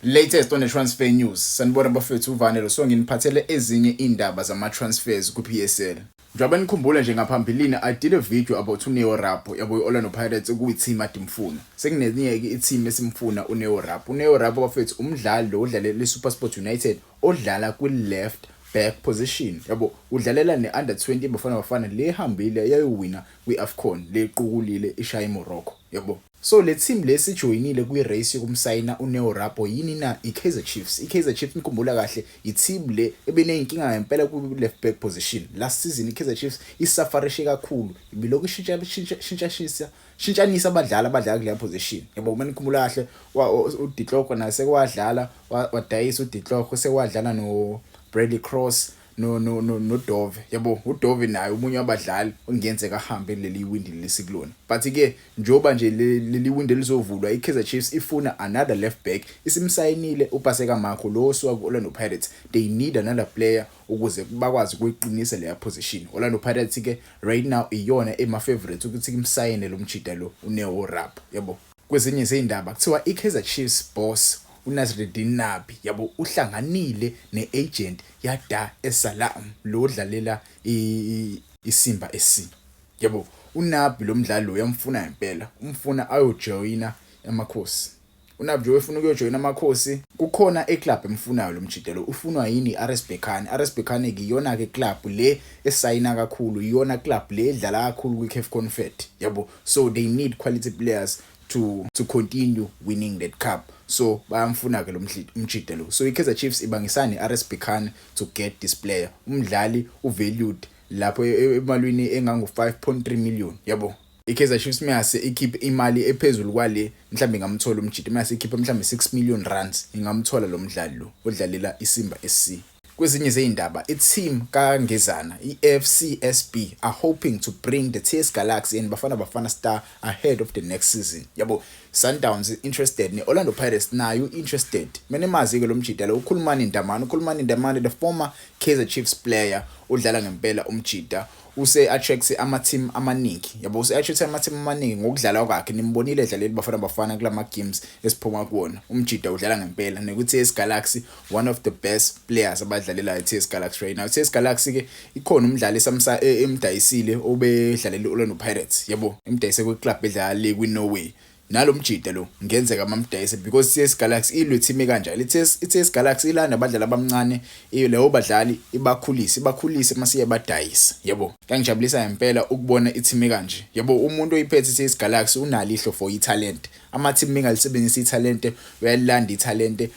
Latest on the transfer news. Sanibona bafethu, uVanelo. So nginiphathele ezinye indaba zama transfers ku PSL. Njengoba nikhumbula nje ngaphambilini, I did a video about uNeo Rapoo, yabo, i-Orlando Pirates okuyi-team adimfuna. Sekunezinye-ke i-team esimfuna uNeo Rapoo. UNeo Rapoo, bafethu, umdlali lo odlalela i-SuperSport United, odlala kwi-left back position, yabo, udlalela ne-under 20 Bafana Bafana le hambile yayowina kwi-AFCON, lequkulile ishaya iMorocco, yabo. So le team lesijoyinile kwi-race yokumsayina uNeo Rapoo yini na? I-Kaizer Chiefs. I-Kaizer Chiefs, nikhumbula kahle, i-team le ebeneyinkinga ngempela ku-left back position. Last season i-Kaizer Chiefs isufferishe kakhulu, ibilokhu ishintsha shintsha shintshanisa abadlali abadlala kuleya position, yabo. Uma nikhumbula kahle, uDitloko naye sekwadlala, wadayisa uDitloko, sekwadlala no Bradley Cross no Dove, yabo. uDove naye umunye wabadlali okungenzeka ahambe kuleli windi lesikulona, but ke njoba nje leli windi lizovulwa, iKaizer Chiefs ifuna another left back. Isimsayinile uPaseka Mako lo osuka ku-Orlando Pirates. They need another player ukuze bakwazi ukuyiqinisa leya position. Orlando Pirates ke right now iyona ema favorites ukuthi imsayine lo mjida lo uNeo Rapoo, yabo. Kwezinye izindaba, kuthiwa iKaizer Chiefs boss uNasreddine Nabi, yabo, uhlanganile neagent yaDar es Salaam lo dlalela iSimba SC, yabo. uNabi lo mdlali lo uyamfuna ngempela, umfuna ayojoyina Amakhosi. uNabi nje ufuna ukuyojoyina Amakhosi. Kukhona eclub emfunayo lo mjida lo. Ufunwa yini? RS Berkane. RS Berkane iyona ke club le esayina kakhulu, iyona club le edlala kakhulu kwi-CAF Confed, yabo. So they need quality players to continue winning that cup, so bayamfuna ke lo mjida lo. So iKaizer Chiefs ibangisana ne-RS Berkane to get this player. Umdlali uvalued lapho emalini engango 5.3 million, yabo. iKaizer Chiefs mase ikhiphe imali ephezulu kwale, mhlambe ingamthola umjida. Mase ikhiphe mhlambe R6 million, ingamthola lo mdlali lo odlalela iSimba SC. Kwezinye zezindaba, i-team kaNgezana, i-FCSB, are hoping to bring the TS Galaxy and Bafana Bafana star ahead of the next season, yabo. Sundowns interested, ne-Orlando Pirates nayo interested. Mina emazi-ke lo mjida lo, uKhulumani Ndamane. UKhulumani Ndamane, the former Kaizer Chiefs player, udlala ngempela umjida, use-attract ama-team amaningi, yabo. Use-attract ama-team amaningi ngokudlala kwakhe. Nimbonile edlalela Bafana Bafana kulama games esiphuma kuwona. Umjida udlala ngempela neku-TS Galaxy, one of the best players abadlalelayo i-TS Galaxy right now. I-TS Galaxy ke ikhona umdlali esamsa emdayisile obedlalela i-Orlando Pirates, yabo, emdayise kwi-club edlala le kwi-Norway. Nalo mjida lo ngenzeka bamdayise because TS Galaxy ilwe team kanjalo. I-TS Galaxy ilanda abadlali abancane, leyo badlali ibakhulise, ibakhulise mase iyabadayisa, yabo. Kuyangijabulisa ngempela ukubona i-team kanje, yabo. Umuntu oyiphethe i-TS Galaxy unalo ihlo for i-talent. Ama-team engalisebenzisa i-talent, uyalilanda i-talent,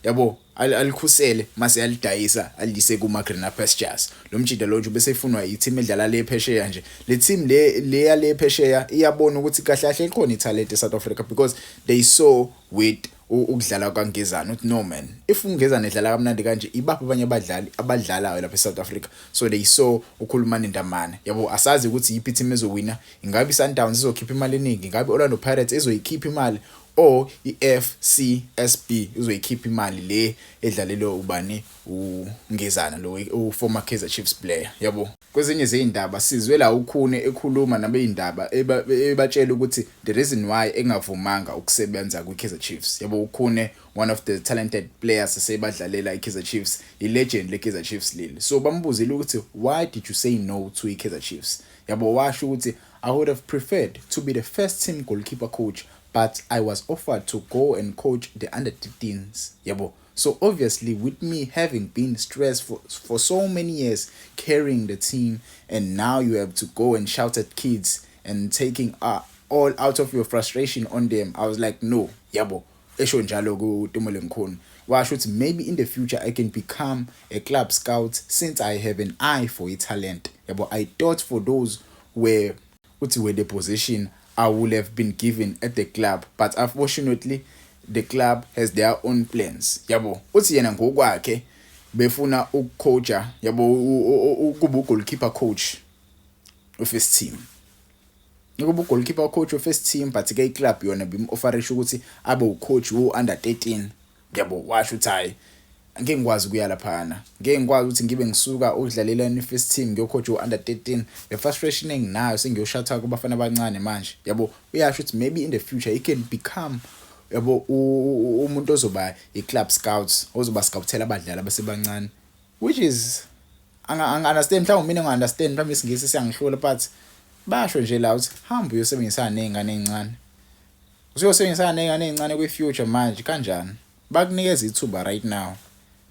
yabo, alikhusele mase yalidayisa, alise kuma greener pastures. Lo mjida lo nje bese ifunwa i-team edlala le phesheya nje. Le team le yale phesheya iyabona ukuthi kahle kahle ikhona i-talent eSouth Africa because they saw with ukudlala kwaNgezana uthi, "No man, if uNgezana edlala kamnandi kanje, ibaphi abanye abadlali abadlalayo lapha eSouth Africa?" So they saw uKhulumani Ndamane, yabo. Asazi ukuthi yiphi team ezowina. Ingabe iSundowns izokhipha imali eningi, ingabe Orlando Pirates ezoyikhipha imali, or i-FCSB izoyikhipha imali le edlalelwe ubani? UNgezana lo, u-former Kaizer Chiefs player, yabo. Kwezinye zezindaba, sizwe la uKhune ekhuluma nabezindaba, ebatshela ukuthi the reason why engavumanga ukusebenza kwi-Kaizer Chiefs, yabo. uKhune, one of the talented players esebadlalela i-Kaizer Chiefs, i-legend le-Kaizer Chiefs leli. So bambuzile ukuthi, "Why did you say no to i-Kaizer Chiefs?" Yabo, washo ukuthi, "I would have preferred to be the first team goalkeeper coach, but I was offered to go and coach the under 13s, yabo. So obviously, with me having been stressed for so many years carrying the team, and now you have to go and shout at kids and taking all out of your frustration on them, I was like, no, yabo." Esho njalo kuTumeleng Khune. Washo ukuthi, "Maybe in the future I can become a club scout since I have an eye for talent, yabo. I thought for those were uthi were the position I would have been given at the club, but unfortunately the club has their own plans," yabo. Uthi yena ngokwakhe befuna ukucoacha, yabo, ukuba ugoalkeeper coach we-first team, ukuba ugoalkeeper coach we-first team, but ke iclub yona bim-offerisha ukuthi abe ucoach wo-under 13, yabo. Washo ukuthi, "Hayi, ngeke ngikwazi ukuya laphana, ngeke ngikwazi ukuthi ngibe ngisuka ukudlalela i-first team ngiyocoach wo-under 13. Le frustration enginayo sengiyoshatha kubafana abancane manje," yabo. Uyasho ukuthi maybe in the future he can become yabo, umuntu ozoba i-club scouts, ozoba scoutela abadlali abasebancane, which is anga-understand mhlawumbe mina ngi-understand, mhlawumbe isiNgisi siyangihlula, but basho nje la ukuthi hamba uyosebenzisana nezingane ezincane, usuyosebenzisana nezingane ezincane kwi-future. Manje kanjani bakunikeza ithuba right now?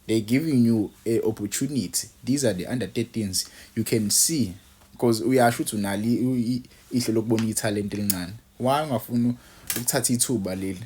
They giving you a opportunity. These are the under 13s. You can see, because uyasho ukuthi unalo ihlo lokubona ithalente elincane. Why ungafuni ukuthatha ithuba leli?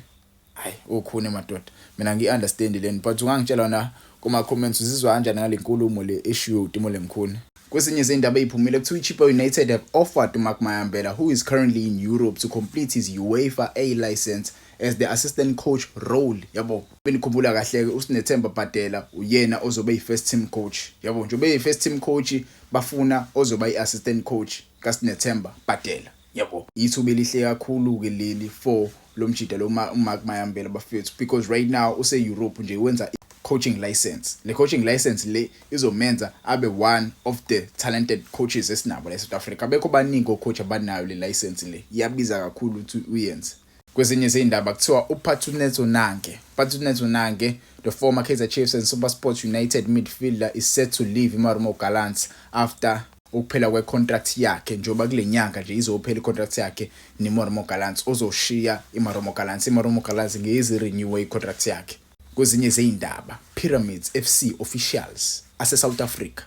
Hayi, okhune madoda, mina ngi-understand leni, but ungangitshela na kuma-comments uzizwa kanjani ngale nkulumo le eshiwo uTumelo Mkhune? Kwesinye izindaba ey'phumile, kuthiwa i-Chippa United have offered uMark Mayambela, who is currently in Europe to complete his UEFA A license, as the assistant coach role, yabo. Benikhumbula kahle-ke, uSinethemba Badela uyena ozobe yi-first team coach, yabo. Njengoba eyi-first team coach, bafuna ozoba i-assistant coach kaSinethemba Badela, yabo. Ithuba elihle kakhulu-ke leli for lo mjida lo, uMark Mayambela, bafethu, because right now use-Europe nje, wenza coaching license. Le coaching license le izomenza abe one of the talented coaches esinabo la eSouth Africa. Abekho baningi o-coach abanayo le license le, iyabiza kakhulu ukuthi uyenze. Kwezinye izindaba, kuthiwa uPhathunetso Nange, Phathuneto Nange, the former Kaizer Chiefs and SuperSport United midfielder, is set to leave iMarumo Gallants after ukuphela kwe-contract yakhe. Njengoba kule nyanga nje izophela i-contract yakhe neMarumo Gallants, uzoshiya iMarumo Gallants. IMarumo Gallants ngeke renew i-contract yakhe. Kwezinye zeyindaba, Pyramids FC officials ase South Africa,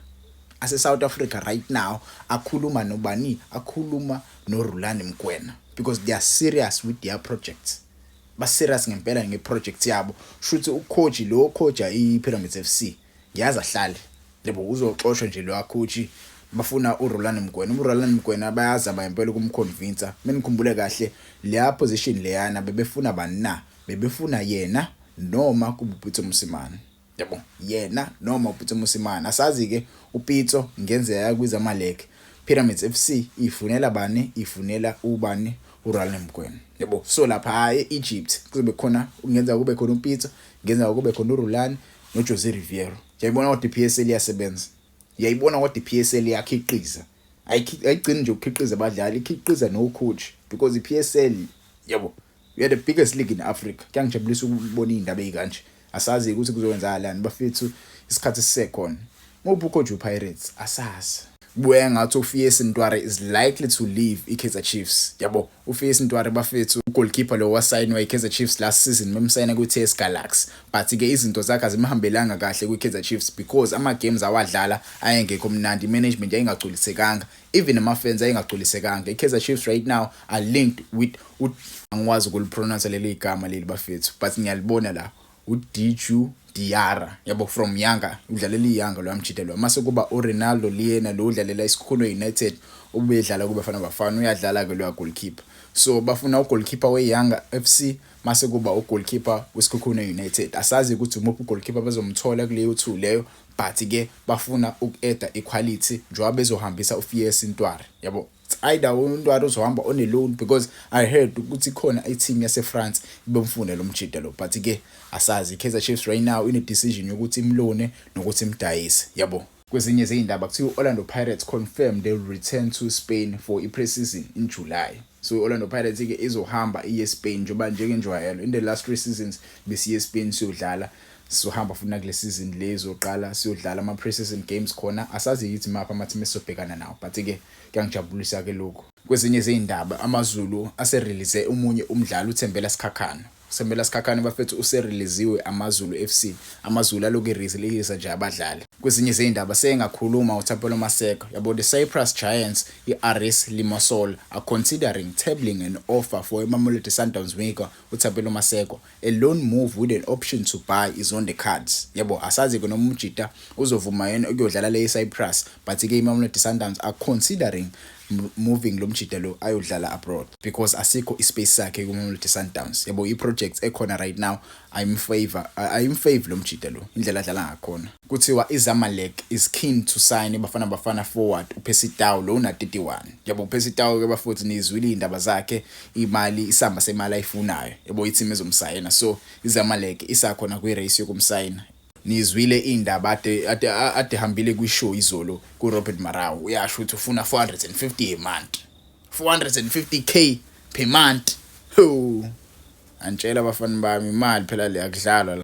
ase South Africa right now akhuluma nobani? Akhuluma noRulani Mokwena, because they are serious with their projects. Ba serious ngempela ngeproject yabo. Shuthi ucoach lo coacha iPyramids FC ngiyazi ahlale yebo, uzoxoshwa nje lo coach. Bafuna uRulani Mokwena. URulani Mokwena bayazama ngempela ukumconvince. Menikhumbule kahle, leya position leyana bebefuna bani na? Bebefuna yena noma kuba Mosimane, yabo, yena noma uPitso Mosimane. Asazi ke, uPitso ngenzeka kwiZamalek. Pyramids FC ifunela bani? Ifunela ubani? uRulani Mokwena, yabo. So lapha e-Egypt kuzobe khona, kungenzeka kube khona uPitso, kungenzeka kube khona uRulani noJose Riveiro. Ngiyayibona kodwa iPSL iyasebenza, ngiyayibona kodwa iPSL iyakhiqiza. Ayigcini nje ukukhiqiza abadlali, ikhiqiza no coach, because iPSL, yabo, we are the biggest league in Africa. Kuyangijabulisa ukubona izindaba ezikanje. Asazi ukuthi kuzokwenzakalani, bafethu, isikhathi sisekhona. Muphi ucoach wePirates? Asazi. Kubuya ngathi uFies Ntwari is likely to leave iKaizer Chiefs, yabo. uFies Ntwari, bafethu, ugoalkeeper lo wasayinwa iKaizer Chiefs last season, memsayina kwi-TS Galaxy, but ke izinto zakhe azimhambelanga kahle kwi-Kaizer Chiefs because ama games awadlala ayengekho mnandi, management yayingagculisekanga, even ama-fans ayengagculisekanga. I-Kaizer Chiefs right now are linked with, angikwazi ukulipronounce leli gama leli, bafethu, but ngiyalibona la, uDju Diarra, yabo, from Yanga, udlalela iYanga lo yamjida lo. Mase kuba uRenaldo Leaner lo udlalela iSekhukhune United, ubedlala kuBafana Bafana, uyadlala ke lo goalkeeper. So bafuna ugoalkeeper weYanga FC, mase kuba ugoalkeeper weSekhukhune United. Asazi ukuthi umuphi ugoalkeeper bazomthola kuleyo two leyo, but ke bafuna uku-adda equality njengoba bezohambisa uFies Ntwari, yabo. It's either uNtwari uzohamba on a loan, because I heard ukuthi khona i-team yase-France ibemfuna lo mjida lo, but ke asazi. I-Kaizer Chiefs right now ine decision yokuthi imlone nokuthi imdayise, yabo. Kwezinye zeyindaba, kuthiwa i-Orlando Pirates confirmed they will return to Spain for i-pre-season in July. So i-Orlando Pirates ke izohamba iye Spain njengoba njengenjwayelo. In the last 3 seasons besiye Spain siyodlala. Sizohamba futhi kule season le izoqala, siyodlala ama pre-season games khona. Asazi yithi mapha ama team esizobhekana nawo, but ke kuyangijabulisa ke lokho. Kwezinye zeyindaba, AmaZulu aserelease omunye umdlali, uThembela Sikhakhane. Thembela Sikhakhane, bafethu, usereleasiwe AmaZulu FC. AmaZulu aloku erelease nje abadlali. Kwezinye zeyindaba, sengakhuluma uThapelo Maseko, yabo. The Cyprus Giants, iAris Limassol, are considering tabling an offer for iMamelodi Sundowns winger uThapelo Maseko. A loan move with an option to buy is on the cards, yabo. Asazi ke noma umjida uzovuma yena ukuyodlala le eCyprus, but ke iMamelodi Sundowns are considering moving lo mjida lo ayodlala abroad, because asikho ispace sakhe kuMamelodi Sundowns, yabo. I-project ekhona right now ayimfavor, ayimfavor lo mjida lo, indlela adlala ngakhona. Kuthiwa iZamalek is keen to sign iBafana Bafana forward uPercy Tau lo una 31, yabo. uPercy Tau ke, bafethu, nizwile indaba zakhe, imali, isamba semali ayifunayo, yabo, i-team ezomsayina. So iZamalek isakhona kwi-race yokumsayina. Nizwile indaba ade hambile kwishow izolo kuRobert Marawu, uyasho ukuthi ufuna 450 a month, 450K per month. Ho. Antshela abafana bami, imali phela le, akudlalwa la.